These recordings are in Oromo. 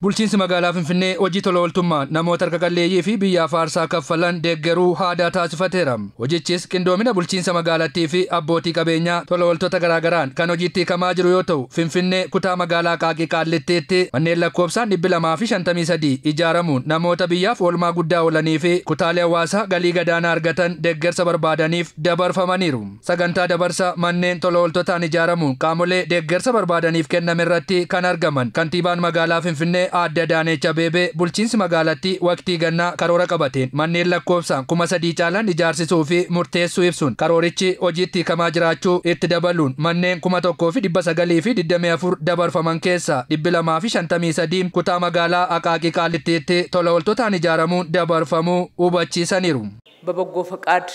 Bulchiinsi magaalaa Finfinnee hojii tola ooltummaan namoota harka qalleeyyii fi biyyaaf aarsaa kaffalan deeggaruu aadaa taasifateera. Hojichis qindoomina bulchiinsa magaalattii fi abbootii qabeenyaa tola ooltota garaagaraan kan hojiitti hiikamaa jiru yoo ta'u, Finfinnee kutaa magaalaa Aqaaqii Qaallittiitti manneen lakkoofsaan 253 ijaaramuun namoota biyyaaf oolmaa guddaa oolanii fi kutaalee hawaasaa galii gadaanaa argatan deeggarsa barbaadaniif dabarfamaniiru. Sagantaa dabarsa manneen tola ooltotaan ijaaramuun qaamolee deeggarsa barbaadaniif kenname irratti kan argaman kantiibaan magaalaa Finfinnee Aadde Adaanech Abeebee, bulchiinsi magaalattii waqtii gannaa karoora qabateen manneen lakkoofsaan 3000 caalan ijaarsisuu fi murteessuu ibsuun, karoorichi hojiitti hiikamaa jiraachuu itti dabaluun, manneen 1924 dabarfaman keessaa 253 kutaa magaalaa Aqaaqii Qaallittiitti tola ooltotaan ijaaramuun dabarfamuu hubachiisaniiru. በበጎ ፈቃድ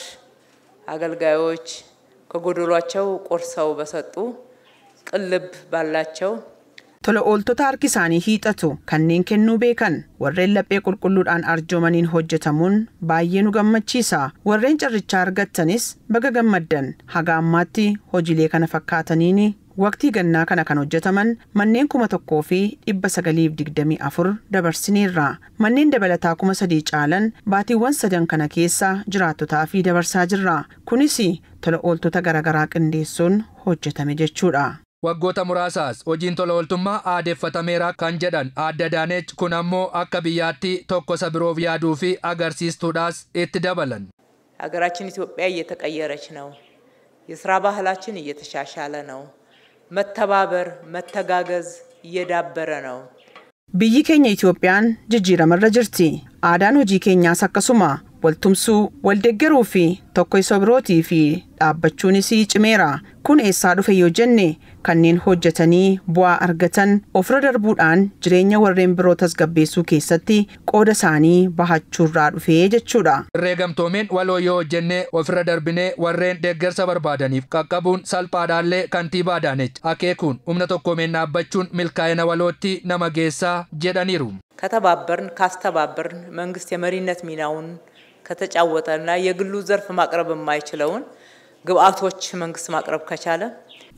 አገልጋዮች ከጎደሏቸው ቆርሰው በሰጡ ቅን ልብ ባላቸው Tola ooltota harki isaanii hiixatu, kanneen kennuu beekan, warreen laphee qulqulluudhaan arjoomaniin hojjetamuun baay'ee nu gammachiisa. Warreen carrichaa argattanis baga gammaddan. Haga ammaatti hojiilee kana fakkaataniin waqtii gannaa kana kan hojjetaman manneen 1924 dabarsineerra. Manneen dabalataa 3000 caalan baatiiwwan sadan kana keessa jiraattotaa fi dabarsaa jirra. Kunis tola ooltota garaagaraa qindeessuun hojjetame jechuudha. Waggoota muraasaas hojiin tola ooltummaa aadeffatameera kan jedhan Aadde Adaanech, kun ammoo akka biyyaatti tokko isa biroof yaaduu fi agarsiistuudhaas itti dabalan. ሀገራችን ኢትዮጵያ እየተቀየረች ነው። የስራ ባህላችን እየተሻሻለ ነው። መተባበር፣ መተጋገዝ እየዳበረ ነው። Biyyi keenya Itoophiyaan jijjiiramarra jirti. Aadaan hojii keenyaas akkasuma waltumsuu, waldeeggaruu fi tokko isa birootii fi dhaabbachuunis cimeera. Kun eessaa dhufe yoo jenne, kanneen hojjetanii bu'aa argatan ofirra darbuudhaan jireenya warreen biroo tasgabbeessuu keessatti qooda isaanii bahachuurraa dhufee jechuudha. Irree gamtoomeen waloo yoo hojjennee ofirra darbinee warreen deeggarsa barbaadaniif qaqqabuun salphaadhaallee kantiibaa Adaanech akeekuun, humna tokkoomeen dhaabbachuun milkaa'ina walootti nama geessaa jedhaniiru. ከተባበርን ካስተባበርን መንግስት የመሪነት ሚናውን ከተጫወተና የግሉ ዘርፍ ማቅረብ የማይችለውን ግብአቶች መንግስት ማቅረብ ከቻለ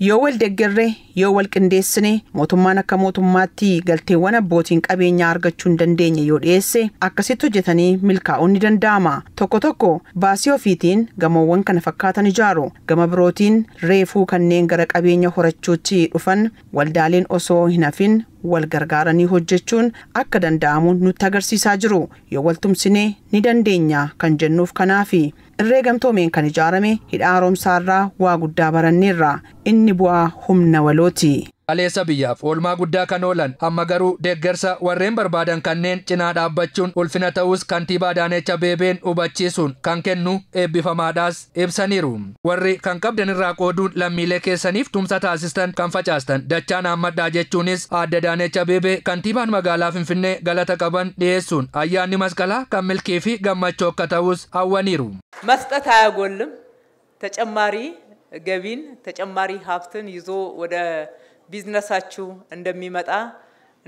Yoo wal deeggarre, yoo wal qindeessine, mootummaan akka mootummaatti galteewwan abbootiin qabeenyaa argachuu hin dandeenye yoo dhiyeesse, akkasitti hojjetanii milkaa'uun ni danda'ama. Tokko tokko baasii ofiitiin gamoowwan kana fakkaatan ijaaru. Gama birootiin reefuu kanneen gara qabeenya horachuutti dhufan waldaaleen osoo hin hafin wal gargaaranii hojjechuun akka danda'amu nutti agarsiisaa jiru. Yoo wal tumsine ni dandeenya kan jennuuf kanaafi. Irree gamtoomeen kan ijaarame hidha haaromsaarraa waa guddaa baranneerra. Inni bu'aa humna walooti. Kaleessa biyyaaf oolmaa guddaa kan oolan amma garuu deeggarsa warreen barbaadan kanneen cinaa dhaabbachuun ulfina ta'us kantiibaa Adaanech Abeebeen hubachiisuun, kan kennu eebbifamaadhaas ibsaniiru. Warri kan qabdan irraa qooduun lammiilee keessaniif tumsa taasistan, kan facaastan dachaan hammadhaa jechuunis Aadde Adaanech Abeebee kantiibaan magaalaa Finfinnee galata qaban dhiyeessuun, ayyaanni masqalaa kan milkii fi gammachuu akka ta'us hawwaniiru. መስጠት አያጎልም። ተጨማሪ ገቢን ተጨማሪ ሀብትን ይዞ ወደ ቢዝነሳችሁ እንደሚመጣ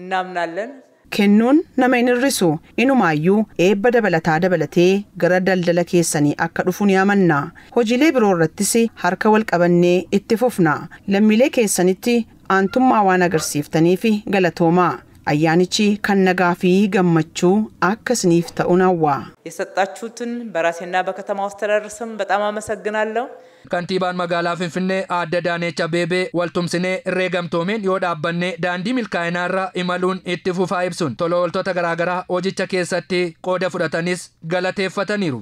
እናምናለን። Kennuun nama hin hir'isu. Inumaayyuu eebba dabalataa dabalatee gara daldala keessanii akka dhufu ni amanna. Hojiilee biroo irrattis harka wal qabannee itti fufna. Lammiilee keessanitti aantummaa waan agarsiiftaniif galatoomaa. Ayyaanichi kan nagaa fi gammachuu akka isiniif ta'u hawwa. የሰጣችሁትን በራሴና በከተማው አስተዳደር ስም በጣም አመሰግናለሁ። Kantiibaan magaalaa Finfinnee Aadde Adaanech Abeebee, waltumsinee irree gamtoomeen yoo dhaabbanne daandii milkaa'inaarra imaluun itti fufaa ibsuun, tola ooltota garaagaraa hojicha keessatti qooda fudhatanis galateeffataniiru.